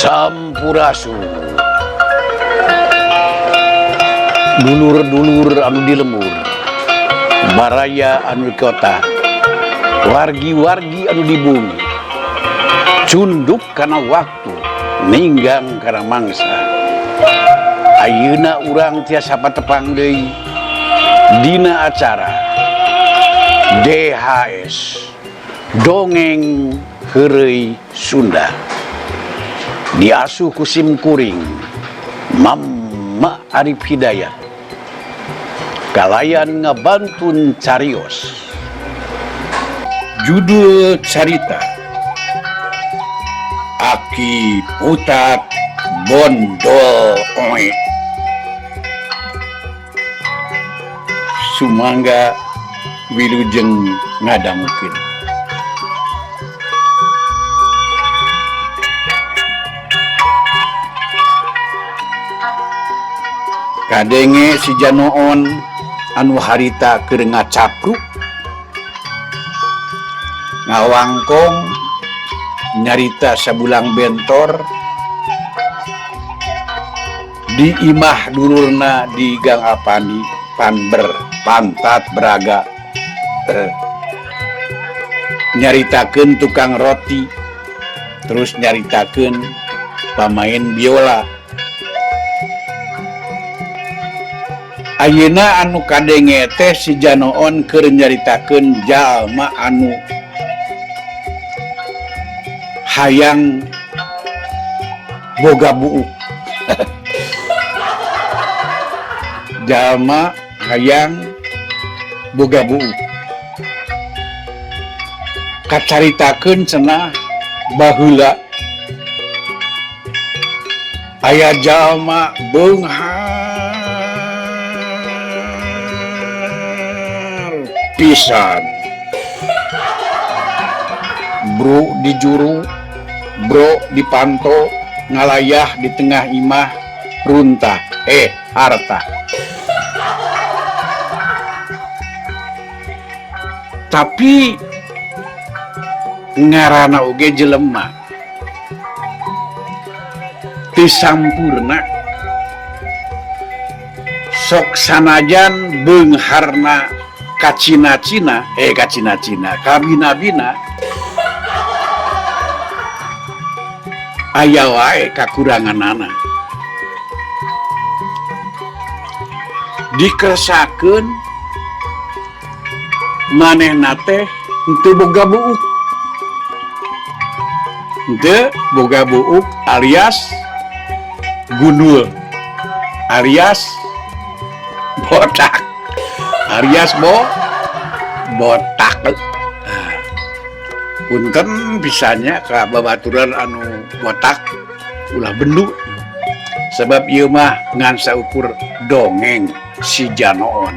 Sampurasun. Dulur-dulur anu di lembur, baraya anu di kota, wargi-wargi anu di bumi, cunduk kana waktu, ninggang kana mangsa. Ayeuna urang tiasa patepang deui dina acara DHS Dongeng Heureuy Sunda. Diasuh ku sim kuring Mama Arif Hidayat kalayan ngabantun carios. Judul carita Aki Putat Bondol Oe. Sumangga wilujeng ngadangukeun. Kadenge si Janoon anu harita keur ngacapruk ngawangkong nyarita sabulang bentor di imah dulurna di Gang Apandi Panber Pantat Braga. Nyaritakeun tukang roti, terus nyaritakeun pamain biola. Ayeuna anu kadenge teh si Janoon keur nyaritakeun jalma anu hayang boga buuk. Jalma hayang boga buuk. Kacaritakeun cenah baheula aya jalma beunghar pisan. Bro di juru, bro di panto, ngalayah di tengah imah, runtah, harta. Tapi ngarana oge jelema teu sampurna, sok sanajan beungharna kacina-cina, kacina-cina, kabina-bina, aya wae kakuranganana. Dikersakeun manehna teh henteu boga buuk. Henteu boga buuk alias gundul, alias botak, alias botak. Punten bisanya ka babaturan anu botak ulah bendu, sebab ieu mah ngan saukur dongeng si Janoon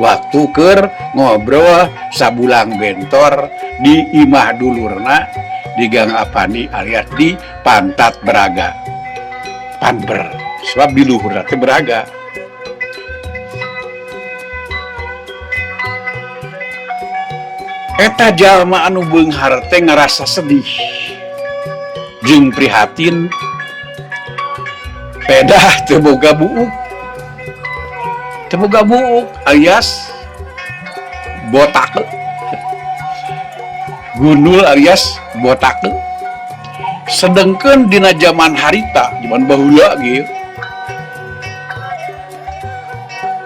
waktu keur ngobrol sabulang bentor di imah dulurna di Gang Apandi alias di Pantat Braga Panber, sebab di luhurna teh Braga. Eta jalma anu beunghar teh ngarasa sedih jeung prihatin, pedah teu boga buuk, teu boga buuk alias botak, gundul alias botak. Sedengkeun dina zaman harita, zaman baheula ge,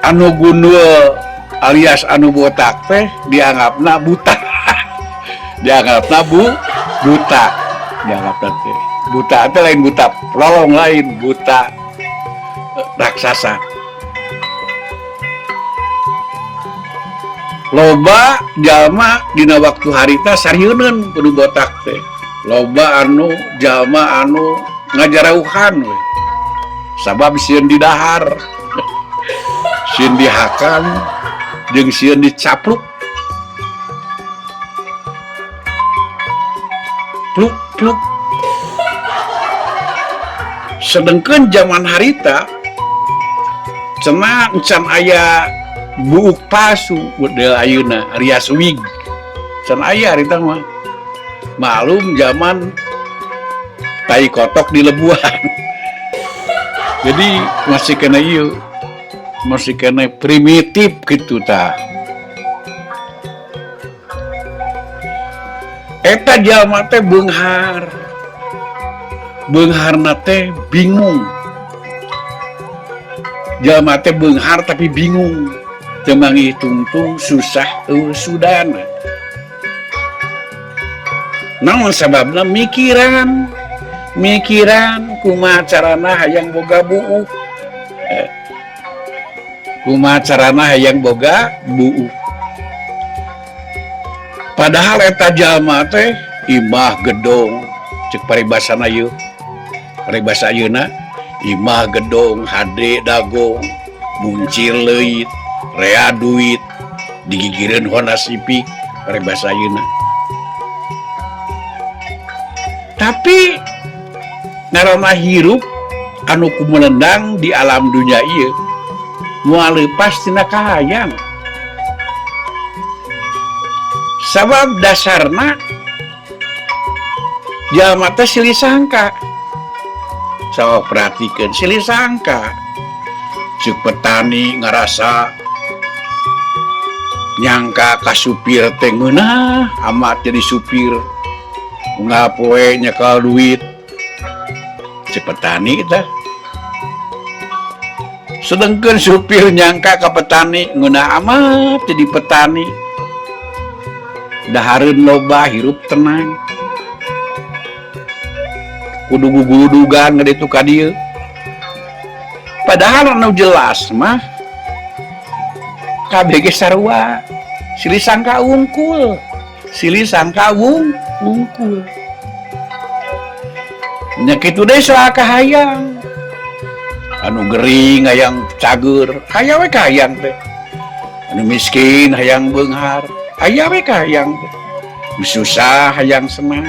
anu gundul alias anu botak teh dianggapna buta. Dianggapna buta. Dianggapna teh buta teh lain buta lolong, lain buta raksasa. Loba jalma dina waktu harita sarieuneun kudu botak teh. Loba anu jalma anu ngajarauhan we. Sabab sieun didahar, sieun dihakan, jeung sieun dicapluk. Pluk pluk. Sedengkeun zaman harita cenah encan aya buuk palsu model ayeuna alias wig. Can aya harita mah. Malum zaman Tai kotok di lebuhan. Jadi masih kena ieu, masih kena primitif gitu tah. Eta jalma teh beunghar. Beungharna teh bingung. Jalma teh beunghar tapi bingung. Teu manggih tungtung susah eueuh sudana. Naon sababna mikiran, mikiran kumaha carana hayang boga buuk. Kumaha carana hayang boga buuk. Padahal eta jalma teh imah gedong, cek paribasana ieu. Paribasa ayeuna imah gedong, hade dagong, buncir leuit, rea duit, digigireun Honda Civic, paribasa ayeuna. Tapi ngaranna hirup anu kumelendang di alam dunia ieu moal leupas tina kahayang. Sabab dasarna jalma teh silih sangka. Sok perhatikeun silih sangka. Cek petani ngarasa nyangka ka supir teh ngeunah amat jadi supir. Unggal poe nyekel duit. Cek petani teh. Sedengkeun supir nyangka ka petani ngeunah amat jadi petani. Dahareun loba hirup tenang. Kudu guguludugan ngaditu ka dieu. Padahal anu jelas mah kabeh ge sarua. Silih sangka wungkul. Silih sangka wungkul. Nya kitu deui soal kahayang. Anu gering hayang cager, aya we kahayang teh. Anu miskin hayang beunghar, aya we kahayang teh. Nu susah hayang senang.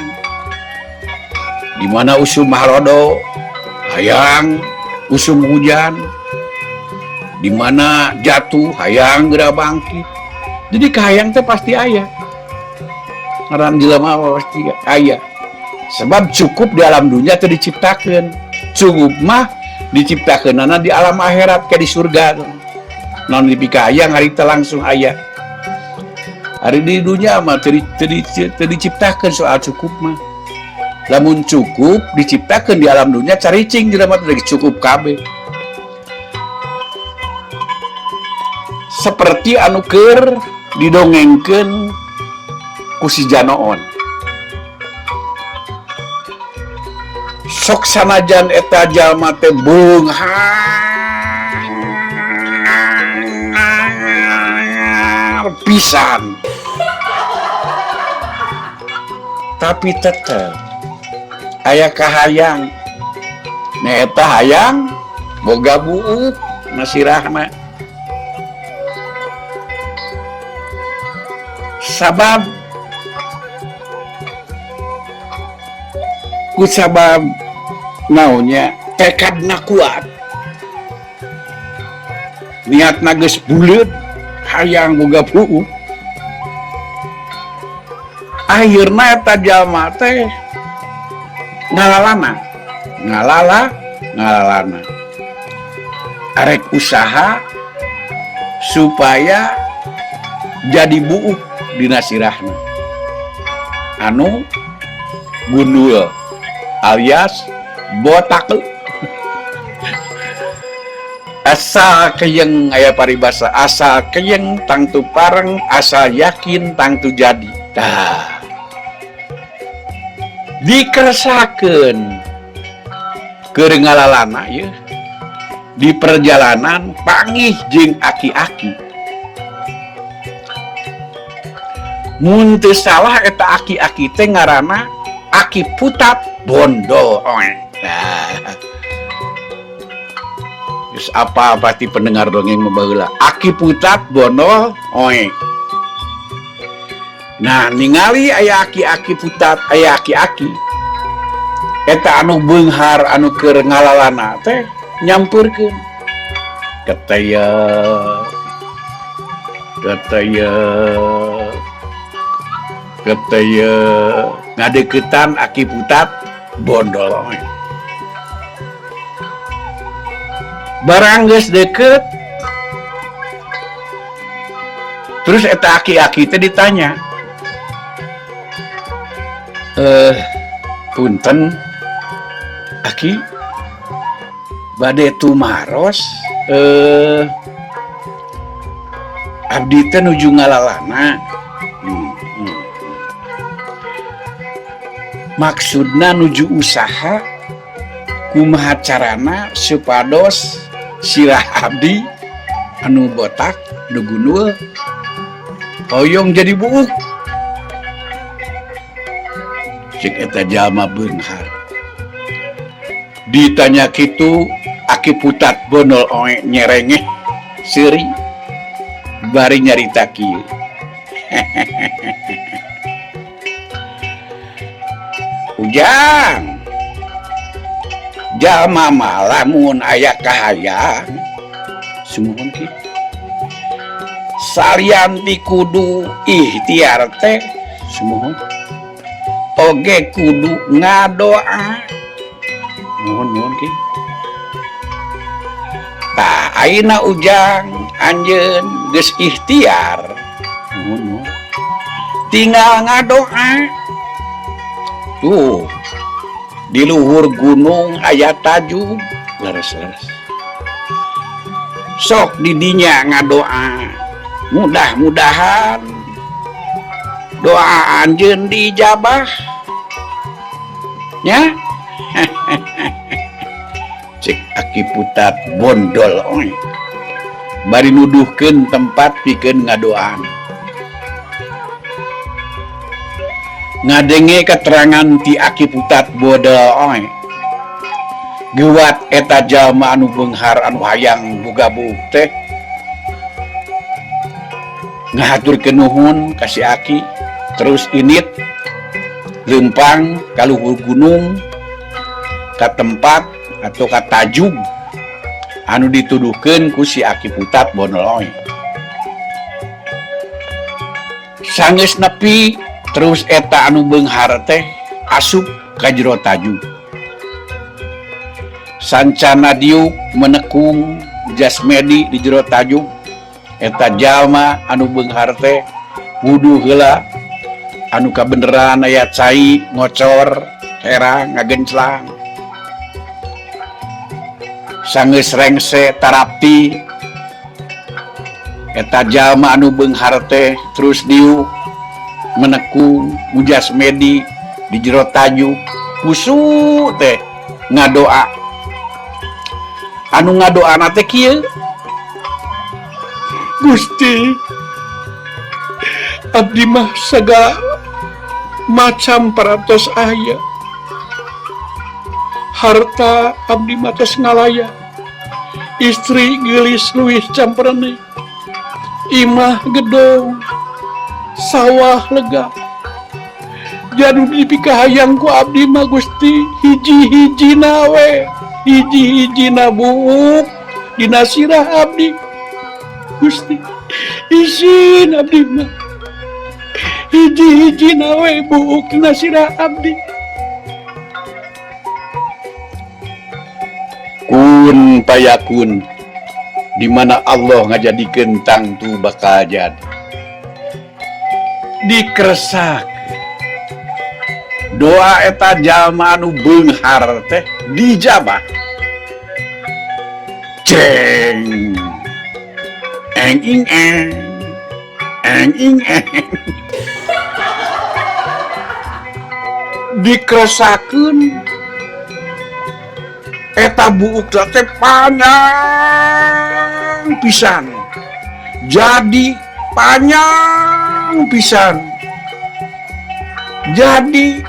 Di mana usum halodo hayang usum hujan, di mana jatuh hayang geura bangkit. Jadi kahayang teh pasti aya. Ngaran jelema pasti aya. Sebab cukup di alam dunia teh diciptakeun. Cukup mah diciptakeunana di alam akhirat ke di surga. Naon dipikahayang harita langsung aya. Hari di dunia mah teu diciptakeun soal cukup mah. Lamun cukup diciptakeun di alam dunia caricing jelema teh cukup kabeh. Seperti anu keur didongengkeun ku si Janoon. Sok sanajan eta jalma teh beunghar pisan. Tapi tetep aya kahayang. Nya eta hayang boga buuk nasirahna. Sabab ku sabab naonnya tekadna kuat. Niatna geus buleut hayang boga buuk. Akhirna eta jalma teh ngalalana, ngalalana. Arek usaha supaya jadi buuk dina sirahna. Anu gundul alias botak. Asal keyeng aya paribasa, asal keyeng tangtu pareng, asal yakin tangtu jadi. Tah. Dikersakeun keur ngalalana ieu di perjalanan pangih jeung aki-aki. Mun teu salah eta aki-aki teh ngaranna Aki Putat Bondo. Nah. Geus apa pasti pendengar dongeng mah baheula. Aki Putat Bondo oe. Nah, ningali aya aki-aki Putat, aya aki-aki. Eta anu beunghar anu keur ngalalana teh nyampeurkeun. Ketaya ketaya ketaya ngadeukeutan Aki Putat Bondol oe. Barang geus deket terus eta aki-aki teh ditanya, punten aki, bade tumaros, abdi teh nuju ngalalana. Maksudna nuju usaha kumaha carana supados sirah abdi anu botak nu gundul hoyong jadi buuk. Cek eta jalma beunghar. Ditanya kitu Aki Putat Bondol oe nyerengeh seuri bari nyarita kieu. Ujang, jalma mah lamun aya kahayang sumuhun kieu. Salian ti kudu ikhtiar teh sumuhun oge kudu ngadoa. Nuhun nuhun ki. Tah ayeuna Ujang anjeun geus ikhtiar. Nuhun nuhun. Tinggal ngadoa. Tuh di luhur gunung aya tajug leres-leres. Sok di dinya ngadoa. Mudah-mudahan doa anjeun diijabah. Nya. Cek Aki Putat Bondol oe. Bari nuduhkeun tempat pikeun ngadoaan. Ngadenge keterangan ti Aki Putat Bondol oe. Geuwat eta jalma anu beunghar anu hayang boga buuk teh ngahaturkeun nuhun ka si Aki, terus init leumpang ka luhur gunung ka tempat atau ka tajug anu dituduhkeun ku si Aki Putat Bondol oe. Sanggeus nepi terus eta anu beunghar teh asup ka jero tajug. Sancana diuk menekung jasmedi di jero tajug, eta jalma anu beunghar teh wudu heula anu kabeneran aya cai ngocor herang ngagenclang. Sanggeus rengse tarapti eta jalma anu beunghar teh terus diuk menekung mujasmedi di jero tajug kusu teh ngadoa. Anu ngadoana teh kieu, Gusti, abdi mah sagala macam parantos aya, harta abdi mah tos ngalaya, istri geulis leuwih camperene, imah gedong, sawah lega. Jadu dipikahayang ku abdi mah Gusti hiji-hijina we, hiji-hijina buuk dina sirah abdi. Gusti, izin abdi mah hiji-hijina we buuk dina sirah abdi. Kun payakun, di mana Allah ngajadikeun tangtu bakal jadi. Dikeresak doa eta jalma anu beunghar teh dijabah. Ceng eng ing eng eng ing eng. Dikeresakeun eta buuk teh panjang pisan, jadi panjang pisan, jadi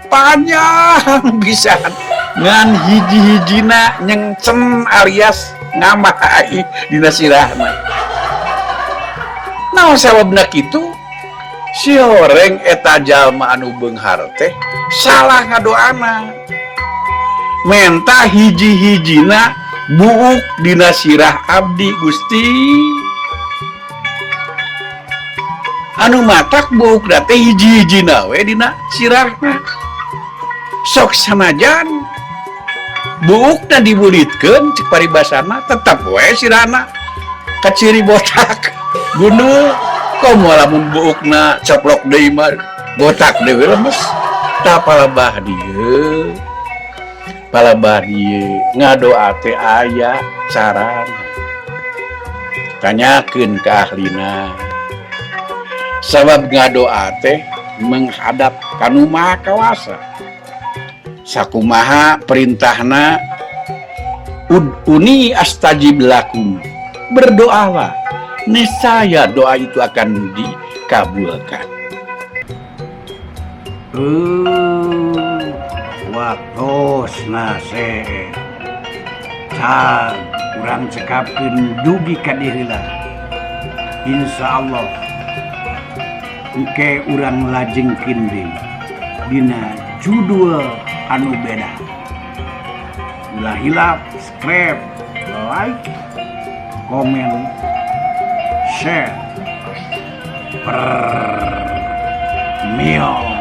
panjang pisan, ngan hiji-hijina nyengcen alias ngamai dina sirahna. Naon sababna kitu? Si horeng eta jalma anu beunghar teh salah ngadoana, menta hiji-hijina buuk dina sirah abdi Gusti. Anu matak buuk teh hiji-hijina we dina sirahna. Sok sanajan buukna dibulitkeun, cek paribasana tetep we sirahna kaciri botak gundul. Komo lamun buukna coplok deui mah, botak deui, lemes. Tah, palebah dieu, palebah dieu, ngadoa teh aya carana. Tanyakeun ka ahlina, sabab ngadoa teh menghadap ka Nu Maha Kawasa. Sakumaha perintahna, ud'uni astajib lakum, berdoalah, niscaya doa itu akan dikabulkan. Waktosna can, urang cekapkeun dugi ka dieu heula. Insyaallah engke urang lajengkeun deui dina judul anu beda. Ulah hilap subscribe, like, komen, share. Per mio.